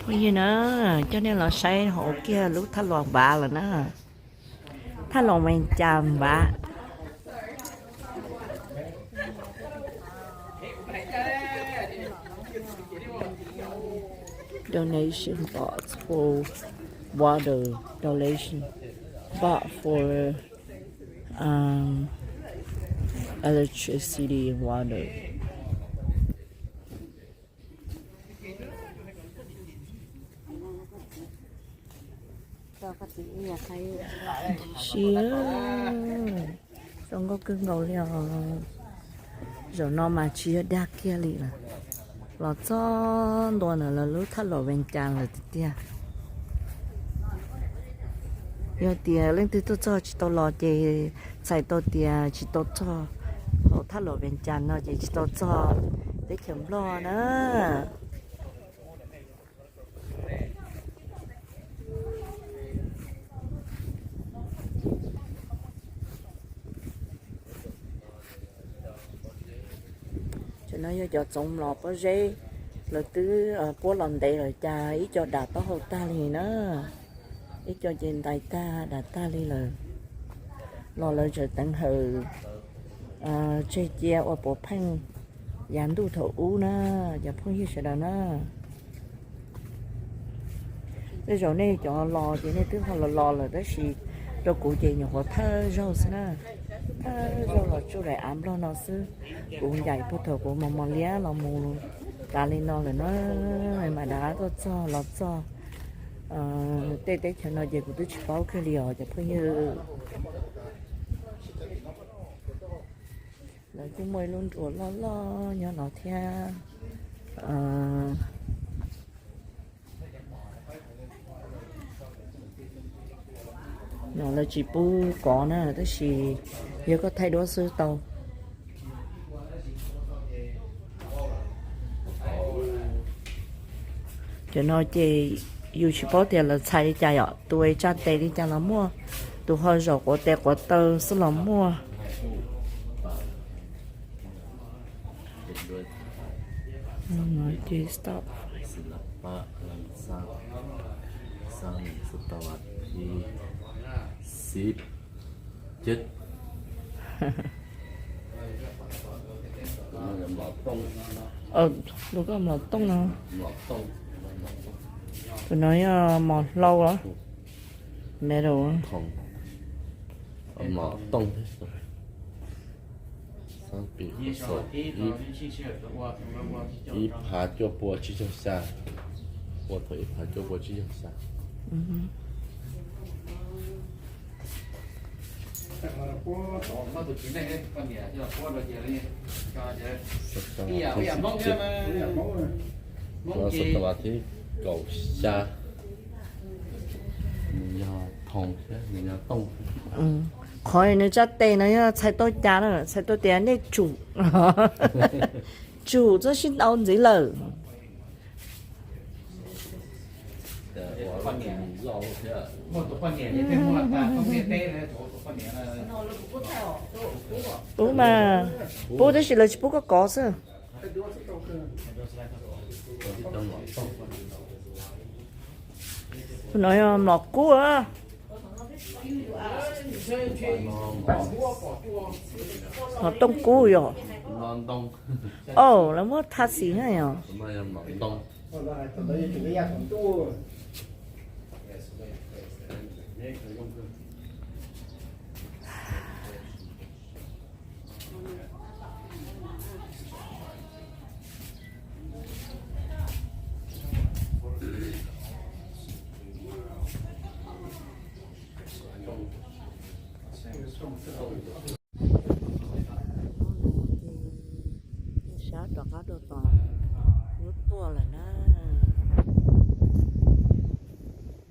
Phooj ywg na, coj nej los saib hauv kiag lub thaj los Npav lawm na. Thaj los Vees Cas Npav. Donation box for water donation box for um, electricity and water. Siab zoo nkauj kawg nkaus li os. Zaum no mas tsis yog dag kiag li lawm, los txog ntua ntawm lawv lub thaj los Vees Cas lawm tiag tiag. Yog tias leej twg tuaj txog tsis tau los ces txhais tau tias tsis tau txog hauv thaj los Vees Cas no ces tsis tau txog teb chaws Nplog na. Cov no yog cov txoov mlom pob zeb, lawv twb puab los ntev lawm cas ib co dam taub hau tag li na. Ib co ces ntais tag dam tag li lawm, los lawv tseem teev hawm tseg cia ua puav pheej yav ntuj thaum ub na, cov phooj ywg sawv daws na. Tej zaum nej cov los ces nej twb ho los los lawm tab sis rau kuv ces nyuam qhuav thawj zaug xwb na, thawj zaug los tsuj daim av Nplog no xwb. Kuv ncaim puag thaum kuv mos mos liab los mus tas li no lawm na, mas rov qab tuaj txog los txog tej teb chaws no ces kuv twb tsis paub kiag li os cov phooj ywg. Lawv kuj muaj ib lub nruas loj loj nyob no thiab. No lawv tsis pub kov na tab sis yog koj thaij duab xwb tau. Cov no ces yus tsis paub tias lawv txhais li cas yom, tus es tsa tes li cas los muaj, tus ho zaum quav tes quav taw xwb los muaj. Tus koj mlom tooj no. Tus no yog mos hlau los? Metal. Mlom tooj. Ib phav cuaj pua tsib caug xya, ua thaum ib phav cuaj pua tsib caug xya. Xav tas vas thib kaum xya, nws yog thoom thiab nws yog tooj. Qhov nws tsa tes no yog txhais tau cas na, txhais tau tias nej tsum, tsum txhob sib ntaus ntxiv lawm. Pub mas, pub tab sis lawv tsis pub koj kov xwb. Tus no yog mlom kub a. Mlom tooj kub yom. Au, lawv muab tha xim na yom. Sab rov qab rau tom hnub tuaj lawm na.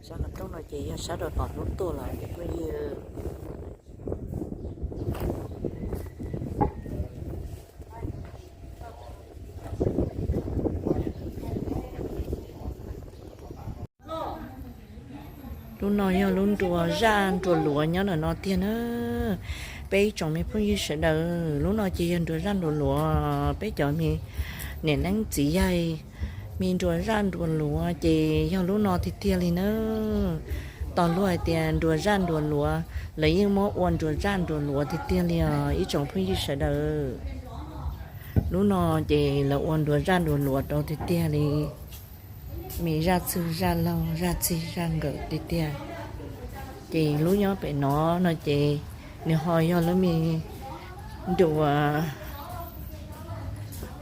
Sab qhov rooj no ces yog sab rau tom hnub tuaj lawm phooj ywg. Lub no yog lub nruas zaj nruas luav nyob ntawm no tiag na. Peb ib tsoom me phooj ywg sawv daws, lub no ces yog nruas zaj nruas luav peb cov me niam leej txiv yaig Me nruas zaj nruas luav ces yog lub no tiag tiag li na. Tos luag hais tias nruas zaj nruas luav, lawv yeej muab ua nruas zaj nruas luav tiag tiag li os ib tsoom phooj ywg sawv daws. Lub no ces lawv ua nruas zaj nruas luav rau tiag tiag li. Me zaj txwg zaj laug zaj txig zaj nkawm tiag tiag. Ces lub nyob pem no no ces nws ho yog lub me nruas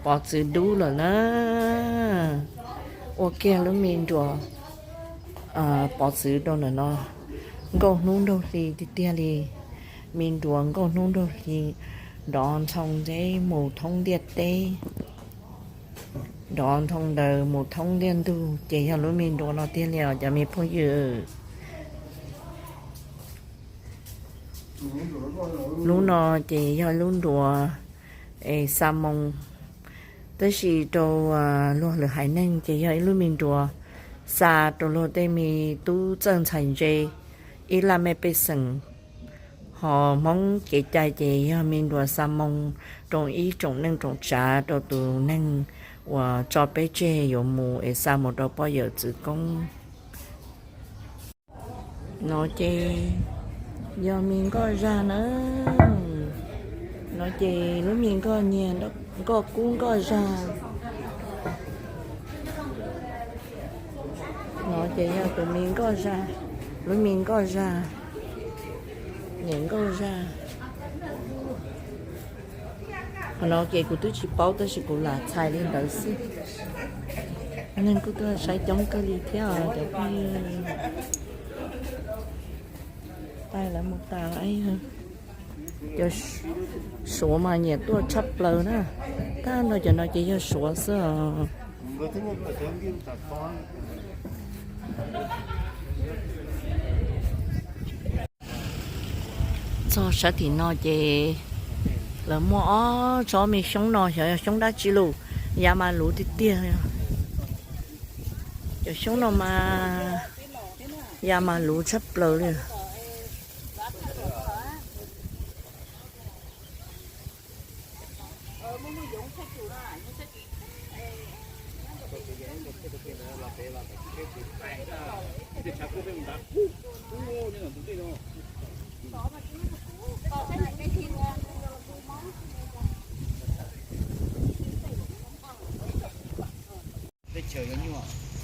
pov txwv dub lawm na. Ua kiag lub me nruas pov txwv rau ntawm no, nkauj hnub nraug hli tiag tiag li. Me nruas nkauj hnub nraug hli, nrov nthoo nteb mus thoob ntiaj teb, nrov nthoo ntawd mus thoob ntiaj ntug ces yog lub me nruas no tiag li os cov me phooj ywg. Lub no ces yog lub nruas es xa moo, tab sis rau luag lwm haiv neeg ces yog ib lub me nruas xa rau luag tej me tub txawj ntxhais ntse, ib laj mej pej xeem. Ho Hmoob kev cai ces yog me nruas xa moo rau ib tsoom neej tsoom tsav, rau tus neeg uas tso peb tseg yuav mus es xa mus rau poj yawm txwv koob. No ces yog me nkoj zag na. No ces lub me nkoj nyiag, nkoj kub nkoj zag. No ces yog tus me nkoj zag, lub me nkoj zag, niam nkauj zag. Qhov no ces kuv twb tsis paub tab sis kuv lam txhais li ntawd xwb. Neeg kuj tuaj saib coob kawg li thiab os cov phooj ywg. Tais lawv mus tas lawm. Cov Suav mas nyiam tuaj tshaj plaws na. Tag nrho cov no ces yog Suav xwb os. Txog sab tim no ces lawv muaj ob tsob me xyoob no, xyov yog xyoob dab tsi lus, ya mas luv tiag tiag. Cov xyoob no mas ya mas luv tshaj plaws li.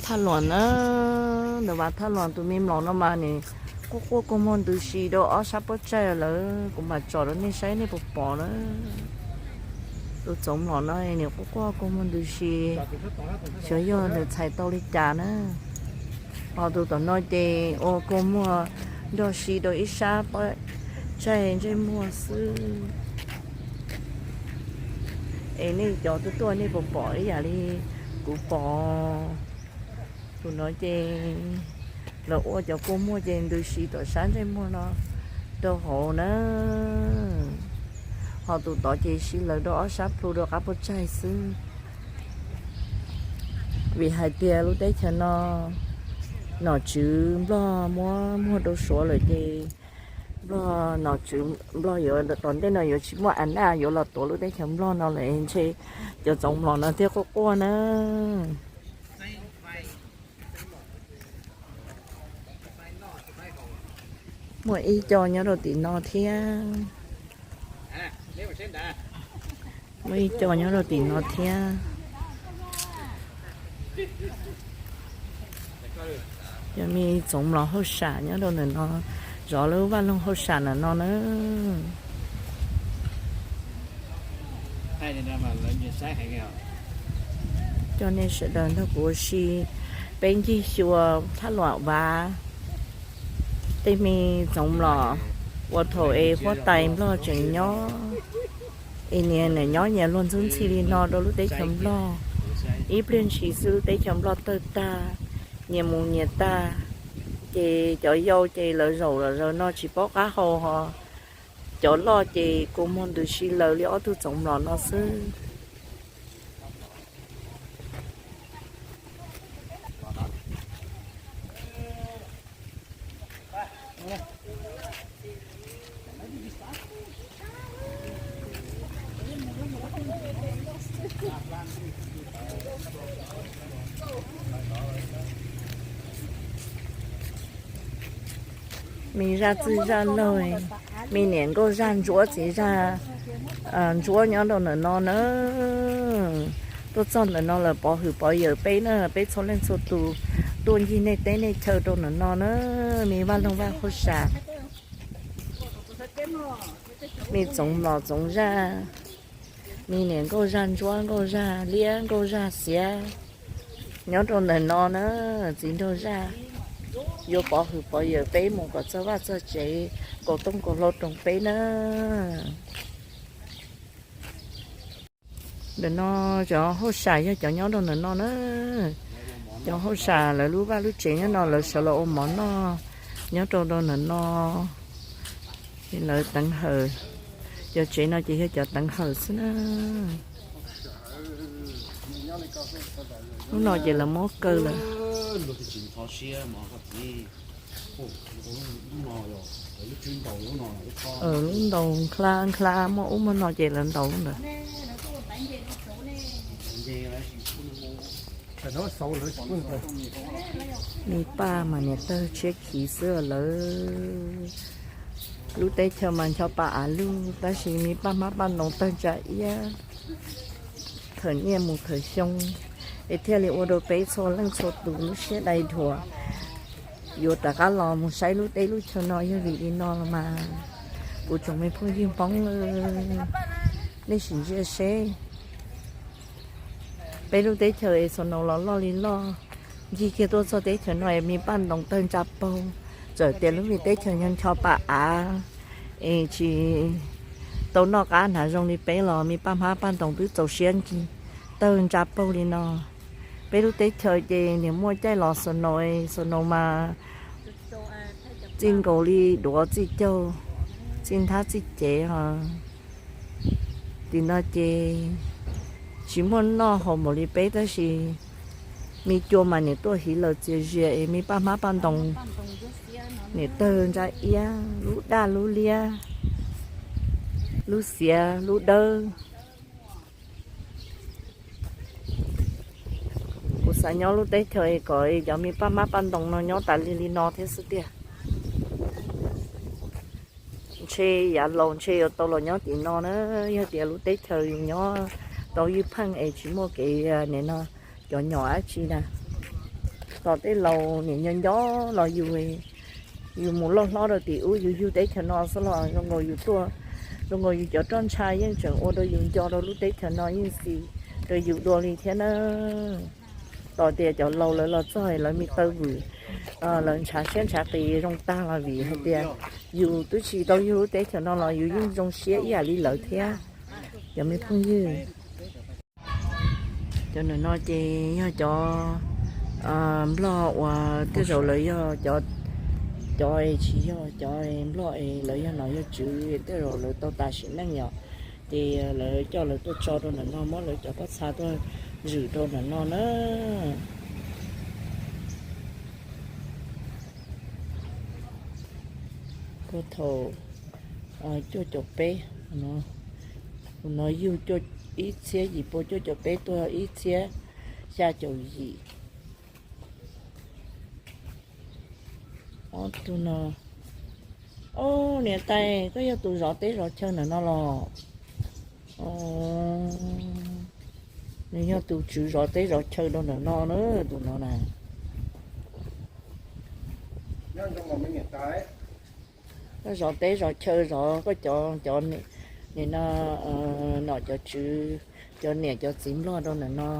Thaj Luam na, ntawm Vaj Thaj Luam tus me mlom no mas nws quaj quaj kua muag ntws si rau ob sab pob tsaig lawm, kuv mam tsom rau nej saib nej puas pom na. Tus txoov mlom no nws quaj quaj kua muag ntws si, xyov yog nws txhais tau li cas na. Ho tus tom no ces ua kua muag nrog si rau ib sab pob tsaig ntsej muag xwb. Es nej cov tuaj tuaj nej puas pom ib yam li kuv pom? Tus no ces lawv ua cov kua muag ces ntws si tom sab ntsej muag no rau hauv na. Ho tus tod ces si lawv rau ob sab plhu rau qab puag tsaig xwb. Vim hais tias lub teb chaws no nom tswv Nplog muab muag rau Suav lawm ces Nplog nom tswv Nplog yuav tom ntej no yuav tsis muaj a naj yuav los tuav lub teb chaws Nplog no lawm ntshe cov txoov mlom no thiaj quaj quaj na. Muaj ib co nyob rau tim no thiab. Muaj ib co nyob rau tim no thiab. Cov me txoov mlom hauj sam nyob rau ntawm no, zov lub vaj loog hauj sam ntawm no na. Coj nej sawv daws nrog kuv ua si peb ncig xyuas Thaj Luam Vav. Tej me txoov mlom uas thaum es huab tais Nplog tseem nyob, es niaj hnub nyob nyias luag ntxub ntxhi li no rau lub teb chaws Nplog. Ib pliag ntshis xwb lub teb chaws Nplog tawg tag, nyias mus nyias tag, ces cov yau ces lawv zaum los zaum no tsis paub qab hau ho. Cov loj ces kua muag ntws si lawv li ob tug txoov mlom no xwb. Me zaj txwj zaj laug, me niam nkauj zaj ntsuab txiv zaj ntsuab nyob rau ntawm no na. Tuaj txog ntawm no lawm pov hwm pov yawm peb na, peb txhua leej txhua tus tuaj ncig nej teb nej chaw rau ntawm no na. Me vaj loog vaj hauj sam, me txoov mlom txoov zaj, me niam nkauj zaj ntsuab nkauj zaj liab nkauj zaj xiav nyob rau ntawm no na. Txiv nraug zaj yuav pov hwm pov yawm peb mus kom txog vaj txog tsev, kaus tooj kaus hlau roos peb na. Ntawm no cov hauj sam yog cov nyob rau ntawm no na. Cov hauj sam lawv lub vaj lub tsev nyob no lawv sawv los ua mov noj nyob rau rau ntawm no. Lawv teev hawm, cov tsev no ces yog cov teev hawm xwb na. Lub no ces lawv muab kaw lawm. Lub ntaus nkla nkla muaj ub muaj no ces lawv ntaus lub ntawd. Me paj mas niam tawg tshiab khiv xwb lawm. Lub teb chaws mas ncho pa av lug tab sis me paj hmab paj ntoo tawg ntsa iab. Thawm niaj mus thawm xyoo es thiaj li ua rau peb txhua leej txhua tus lub siab dai dhuav yuav rov qab los mus saib lub teb lub chaw no. Yog vim li no los mas kuv tsoom me phooj ywg Hmoob, nej sim ntsia seb peb lub teb chaws es snow los loj li loj, ncig kiag tuaj txog teb chaws no es me paj ntoo tawg ntsa paug. Txawm tias lub me teb chaws ncho ncho pa av es tsis tau noj qab hnav zoo li peb los me paj hmab paj ntoo twb txaus siab ncig tawg ntsa paug li no. Peb lub teb chaws ces niam muaj caij los snow, snow mas txij nkaus li duav txij caug, txij nthab txij cev os. Tim no ces tsis muaj noj haus npaum li peb tab sis me cua mas niam tuaj hiv lawm txias zias es me paj hmab paj ntoo niam tawg ntsa iab, lub daj lub liab, lub xiav lub dawb. Kuv xav nyob lub teb chaws kom cov me paj hmab paj ntoo no nyob tas li li no thiab xwb tiag. Ntshe yav laus ntshe yuav tau los nyob tim no na, yog tias lub teb chaws yus nyob tau ywj pheej es tsis muaj kev nim no cov nyom dab tsi na. Tom tej laus niam nco nco los yus, yus mus loj hlob rau tim ub yus yug teb chaws no xwb los zoo nkaus yus tuaj, zoo nkaus yus cov roj ntsha yeej tseem ua rau yus nco rau lub teb chaws no yeej xis rau yus dua li thiab na. Tom tias cov laus lawv los txog lawv me taw vwm, lawv ntshav siab ntshav qis zoo tag los vim hais tias yus twb tsis tau yug lub teb chaws no los yus yeej zoo siab ib yam li lawv thiab. Cov me phooj ywg, cov ntawm no ces yog cov nplog uas tej zaum lawv yog cov, cov tsis yog cov nplog es lawv yog nom yog tswv tej zaum lawv tau tas sim neej yom, ces lawv coj lawv tuaj tso rau ntawm no, muab lawv cov pob txha tuaj zwm rau ntawm no na. Puag thaum cuaj caum peb, no yug ib txhiab yim pua cuaj caum peb tuag ib txhiab xya caum yim. Ob tug no, o, niam tais koj yog tus zov teb zov chaw ntawm no los? Nws yog tus tswv zov teb zov chaw rau ntawm no na, tus no na. Koj zov teb zov chaw zov koj cov, cov nim no, nom cov tswv, cov niam cov txiv nplog rau ntawm no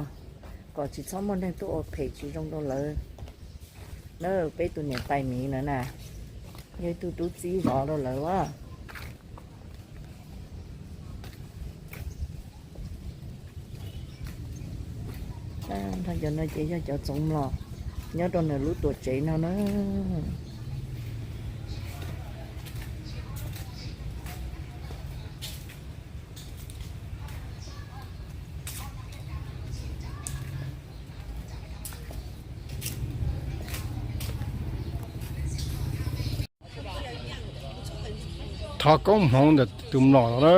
kom tsis txhob muaj neeg tuaj ua phem tsis zoo rau lawv na. Peb tus niam tais miv na na, yog ib tug tub txib zov rau lawv a. Nrog cov no ces yog cov txoov mlom nyob rau nws lub tuam tsev no na. Thov koob hmoov ntawm tus mlom no na.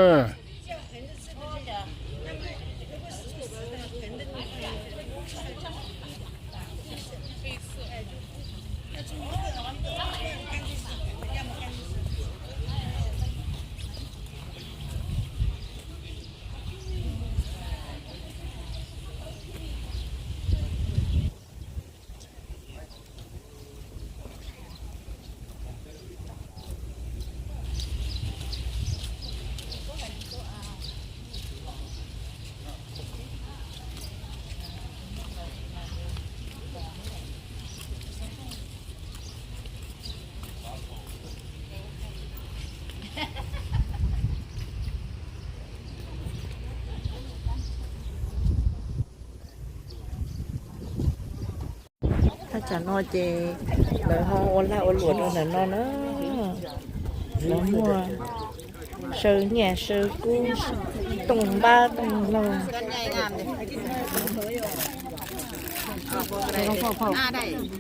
Tam no ces lawv ho ua lag ua luam rau ntawm no na. Lawv muaj saw nyiaj saw kub, tooj npab tooj laug.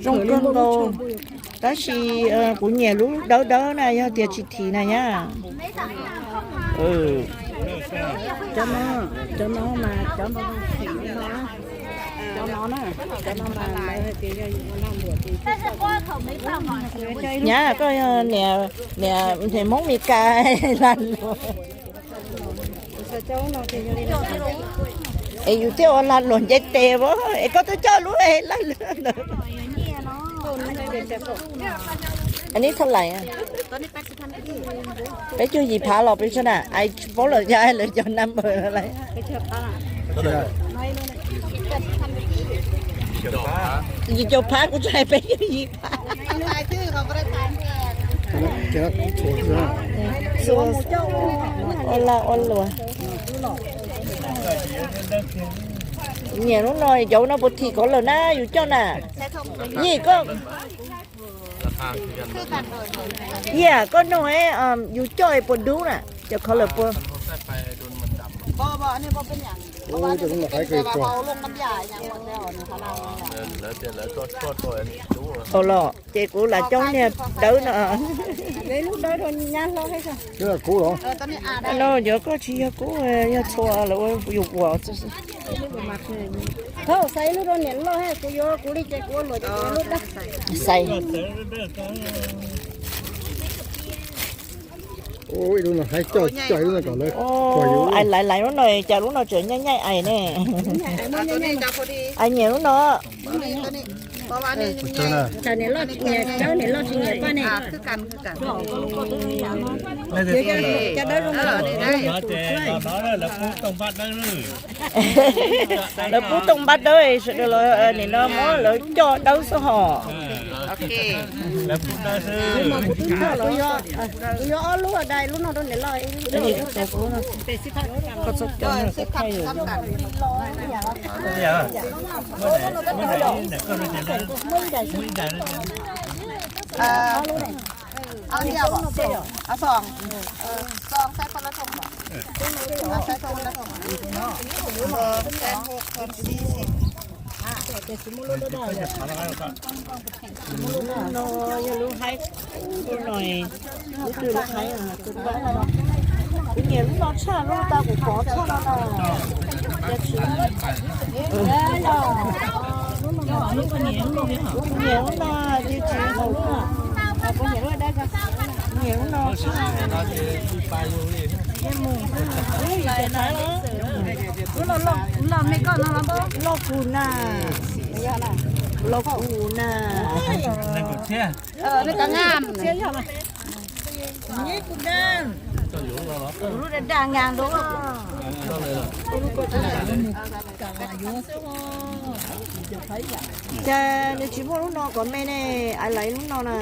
Zoo kawg nkaus, tab sis kuv nyiam lub dawb dawb na, yog tias tsis thim na nyab. Nyab, koj yog niam, niam Hmoob Mes Kas lag luam. Es yus thiaj ua lag luam nce tes as, es koj twb coj lub lag luam ntawd. Anib thaum lais, peb caug yim phav los peb sab na, ai tsis paub lawm, yog lawv cov number lawm. Yim caum phav, kuv tsis hais peb caug yim phav. Ua lag ua luam. Nyiam lub no, cov no puas thim kov lawm na, yus coj na. Yij koj, yij koj nug, yus coj puas dub na, cov kov lawm puas? Los ces kuv lam coj niag dawb no. No yog koj tsis yog kub, yog txhua lawv ua yus ua. Thaum xaiv lub rau niam loj, kuv yuav kuv li ces kuv ua luam ces kuv yuav lub dawb. Xaiv. Ais laiv laiv lub no, cas lub no tseem nyaij nyaij ais ne. Ais nyiam lub no. Lawv pub tooj npab dawb, sawv daws los nim no muab lawv coj dawb xwb hos. Kuv yuav ob lub dai, lub no rau niam loj. No yog lub haib, lub twg lub haib, kuv nyiam lub no tshaj, lub tau kuv pov tshaj no na. Kuv nyiam lub no, kuv nyiam lub no tshaj. Loj kuv na, loj kuv na. Lub dag dag nkas ntua. Cas nws tsis muaj lub no kom me ne, ais laiv lub no na.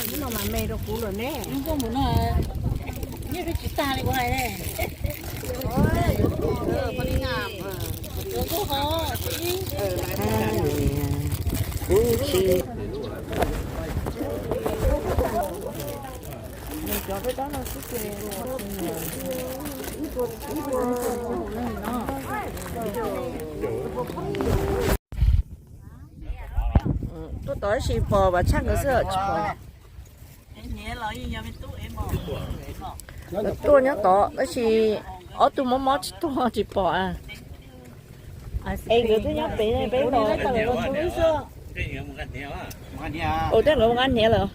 Lub no mas me rau kuv lawm ne. Nyob tsis tag li kuv hais ne. Kuv tsis tuaj tod tab sis pom Vam Tshaj nkawd xwb tsis pom. Lawv tuaj nyob tod tab sis ob tug mob mob tsis tuaj tsis pom. Es nkawd twb nyob pem peb los. Ua tej nkawd mus nqa hniav lawm.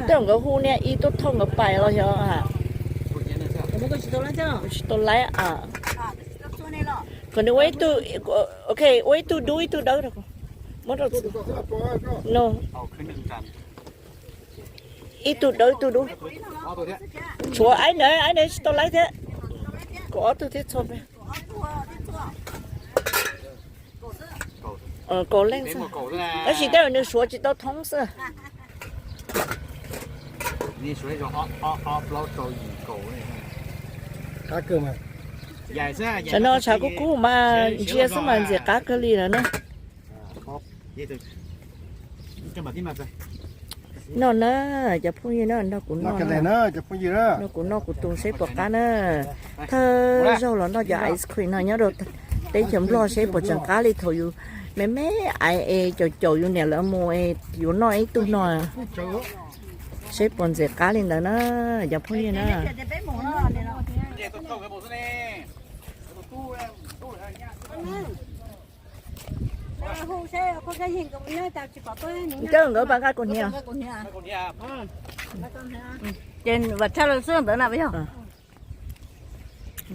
Tej nkawd hu niag ib tuaj thauj nkawd pais los yog? Tsis tau laib a. Kom nws ua ib tug, ok, ua ib tug dub ib tug dawb rau kuv. Muab rau, no, ib tug dawb ib tug dub. Tshuav aib ntawd, aib ntawd tsis tau laib thiab. Kaum ob tug thiab txhua peb. Kaum leej xwb. Tab sis tej zaum nws suav tsis tau thoob xwb. Tshav no tshav kub kub mas ntsia xwb mas ntxim qab kawg li lawm na. Noj na, cov phooj ywg na, nrog kuv noj, nrog kuv noj kuv tus seb puas qab na. Thawj zaug los noj cov ice cream no nyob rau teb chaws Nplog seb puas tseem qab li thaum yus me me aiv es caum caum yus niam lawv mus es yuav noj ib tug no, seb puas ntxim qab li ntawd na, cov phooj ywg na. Nkawd nkawd pab nqa kuv hniav. Ces vam tshaj lawm xwb ntawd na yog.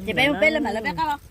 Ces peb mus peb lawm mam lawv peb qab los.